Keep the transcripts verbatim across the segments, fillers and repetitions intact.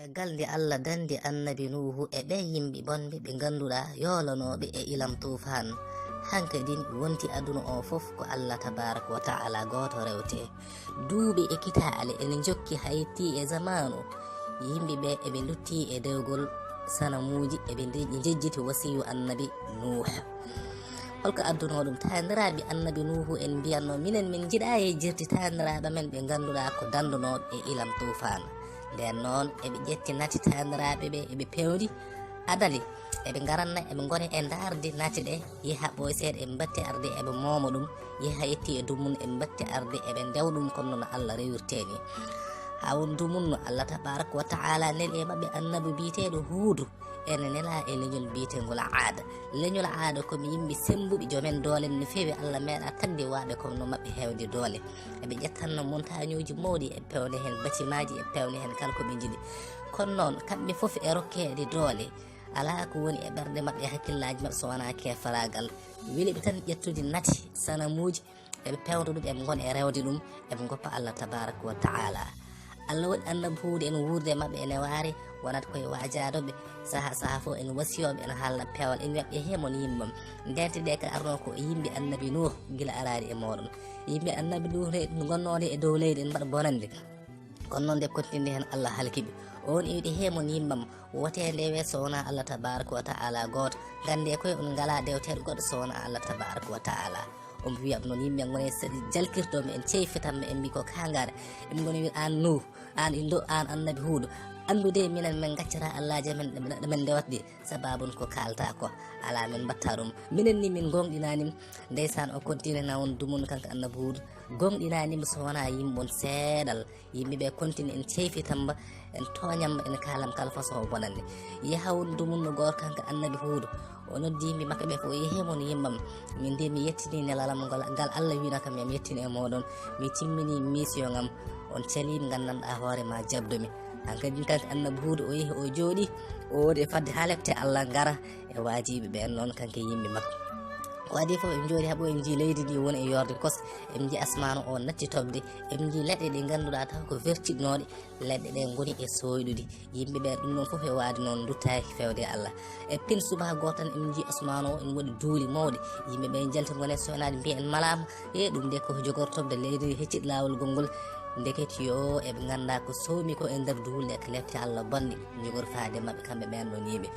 E galndi Allah dandi annabi Nuuhu e ɓen yimɓe bonɓe ɓe ngannduɗaa yoolanooɓe e ilam tuufaan. Hankadin wonti aduna o fof ko Allah tabaaraka wa ta'ala gooto rewte. Duuɓi e kitaale ene njokki haa yetti e zamaanu. Yimɓe ɓe eɓe lutti e dewgol sanamuuji, eɓe nde-, njejjiti wasiyu annabi Nuuhu. Holko adduno ɗum? Taaniraaɓe annabi Nuuhu en mbiyatno, minen min njiɗaa e jirti taaniraaɓe men ɓe ngannduɗaa ko dandunooɓe e ilam tuufaan. Nden noon, eɓe ƴetti nati taaniraaɓe ɓe, eɓe pewndi adadi. Eɓe ngaranna, eɓe ngoni e ndaarde nati ɗe, yeha ɓooy seeɗa, eɓe mbatti arde, eɓe mooma ɗum, yeha yetti e dumun, eɓe mbatti arde, eɓe ndew ɗum, kono no Allah rewirtee ni. Haa won dumun no Allah tabaaraka wa ta'ala neli e maɓɓe annabi biyeteeɗo Huudu, ene nelaa e leñol biyeteengol Aada. Leñol Aada ko ɓe yimɓe semmbuɓe, joomen doole no feewi, Allah meeɗaa tagde waaɓe kono no maɓɓe heewde doole. Eɓe ƴettanno montañuuji mawɗi, e pewne heen batimaaji, e pewne heen kala ko ɓe njiɗi. Kono noon, kamɓe fof e rokkeede doole, alaa ko woni e ɓerɗe maɓɓe, e hakkillaaji maɓɓe so wonaa keefaraagal. Weli ɓe tan ƴettude nati, sanamuuji, eɓe pewndo ɗum, eɓe ngona e rewde ɗum, eɓe ngoppa Allah tabaaraka wa ta'ala. Allah waɗi annabi Huudu en wuurde e maɓɓe ene waare, wonata koye waajaade ɓe, saha saha fof ene wasiyo ɓe, ene haalna peewal, ene wiya ɓe, "He mon yimɓam, ndente ɗe ka arno ko yimɓe annabi Nuuh gila araade e mooɗon." Yimɓe annabi Nuuh ne ngonnoo nde e dow leydi, ene mbaɗa bonannde. Kono noon nde continue heen Allah halki ɓe. On iwde he mon yimɓam, wote nde we so wonaa Allah tabaaraka wa ta'ala gooto. Ngannde koye on ngalaa dewteeɗo goɗɗo so wonaa Allah tabaaraka wa ta'ala. Omo wiya noon yimɓe ngone jalkirtooɓe en, ceyfitanɓe en mbi ko kangare. Eɓe ngoni wiya aan Nuuh, aan indo, aan annabi Huudu. Anndude minen min ngaccata Allaaji men ɗe men ndewata ɗi. Sababun ko kaalta ko alaa min mbatta ɗum. Minen ni min gonɗinani. Ndeysaan o continue na on dumun kanko annabi Huudu. Gonɗinani mo so wonaa yimɓe on seeɗal. Yimɓe ɓe continue en ceyfitamba, en tooñamba, en kaalam kala façon bonande. Yaha won dumunno goor kanko annabi Huudu. O noddi yimɓe makko ɓe fof, "Yehe mon yimɓam. Min de mi yettini nelalam ngal, ngal Allah wino kam yo mi yettino e mooɗon. Mi timmini mission ngam, on calimi nganndanɗaa hoore ma jabdomi." Hankadi kanko annabi Huudu o yehi o jooɗi, o woni e fadde haa lepte Allah ngara e waajiɓe ɓen noon kanko e yimɓe makko. Ko adii fof, en njooɗi haa ɓo en njii leydi ndi woni e yorde kos, en njii asmaanu o natti toɓde, en njii leɗɗe ɗe ngannduɗaa taw ko vertiɗnooɗe, leɗɗe ɗe ngoni e sooyɗude. Yimɓe ɓe ɗum noon fof e waade noon duttaaki fewde e Allah. E pin subaka gooto tan en njii asmaanu o en waɗi duuli mawɗi. Yimɓe ɓe njalti ngone soynaade mbiya en malaama, e ɗum de ko jogortoɓe leydi ndi heccit laawol gongol. Ndekete yo eɓe ngannda ko soomi ko e nder duulde e lepte Allah bonɗe, njogor faade maɓɓe kamɓe ɓen ɗon yimɓe.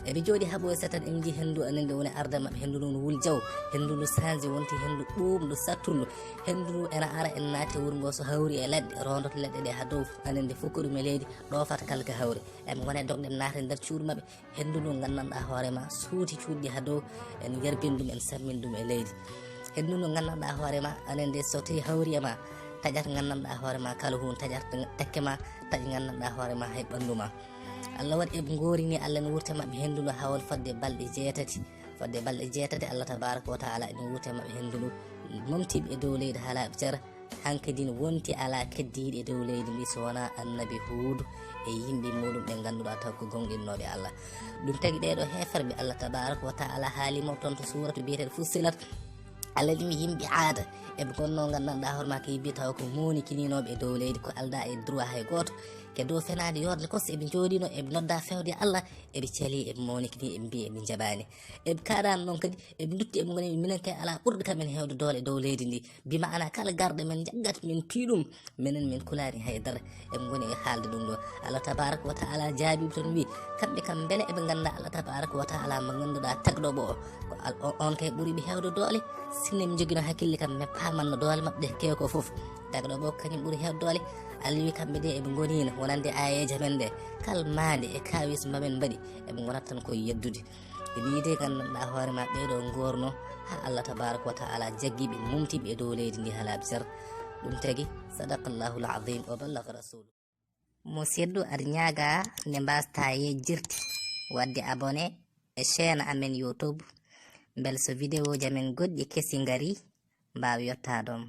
Eɓe jooɗi haa ɓooy seeɗa tan, en njii henndu anen nde woni arde maɓɓe, henndu ndu wul jaw, henndu ndu sanji wonti henndu ɓuuɓndu sattundu, henndu ndu ena ara en naati wuro ngo so hawri e leɗɗe, rondoto leɗɗe ɗe haa dow, anen nde fukka ɗum e leydi, ɗoofata kala ka hawri. Eɓe ngona e dogɗe naata e nder cuuɗi maɓɓe, henndu ndu nganndanɗaa hoore ma, suuti cuuɗi haa dow, en yerbin ɗum, en sammin ɗum e leydi. Henndu ndu nganndanɗaa hoore ma, anen nde so tawi hawri e ma, taƴat nganndanɗaa hoore ma, kala huun taƴat tekke ma, taƴ nganndanɗaa hoore ma hay ɓanndu ma. Allah waɗi eɓe ngoori ni, Allah no wurta maɓɓe henndu ndu haa won fodde balɗe jeetati. Fodde balɗe jeetati, Allah tabaaraka wa ta'ala ene wurta maɓɓe henndu ndu, momtiɓe e dow leydi haa laaɓi cer. Hankadin wonti alaa keddiiɗo e dow leydi ndi so wonaa annabi Huudu e yimɓe muɗum ɓe ngannduɗaa taw ko gonɗinnooɓe Allah. Ɗum tagi ɓeeɗo heeferɓe Allah tabaaraka wa ta'ala haali mo toon to suuratu biyeteeɗo Fussilat. Allah ni yimɓe Aada, eɓe ngonnoo nganndanɗaa hoore maa ko yimɓe taw ko moonikininooɓe e dow leydi, ko aldaa e droit hay gooto. Ke dow fenaande yorde kos eɓe njooɗino, eɓe nodda fewde Allah, eɓe cali, eɓe moonikini, eɓe mbiya eɓe njaɓaani. Eɓe kaaɗaani noon kadi, eɓe ndutti, eɓe ngoni minen kay alaa ɓurɗo kamen heewde doole e dow leydi ndi. Bi maana kala garɗo men njaggat, min piiɗum, minen min kulaani hay dara. Eɓe ngoni e haalde ɗum ɗo. Allah tabaaraka wa ta'ala jaabii ɓe toon, wiyi, kamɓe kam mbele eɓe ngannda Allah tabaaraka wa ta'ala mo ngannduɗaa tagɗo ɓo o? Ko al-, o-, on kay ɓuri ɓe heewde doole. Sinno ɓe njogino hakkille kam, ɓe paamanno doole maɓɓe ɗe keewi ko fof. Tagɗo ɓo kañum ɓuri heewde doole. Allah wiyi kamɓe de eɓe ngoniino wonande aayeeje men ɗe. Kala maande e kaawis mbo men mbaɗi, eɓe ngonata tan ko yeddude. Ɓe mbiyi de nganndanɗaa hoore ma ɓeeɗo ngoorno haa Allah tabaaraka wa ta'ala jaggi ɓe, mumti ɓe e dow leydi ndi haa laaɓi cer. Ɗum tagi, sadaqallahul azim wa ballaga rasulu. Musidɗo, aɗa ñaaga nde mbasta yejjirde, waɗde abonné e chaîne amen YouTube, mbele so vidéo ji amen goɗɗi kesi ngari, mbaawa yottaade ma.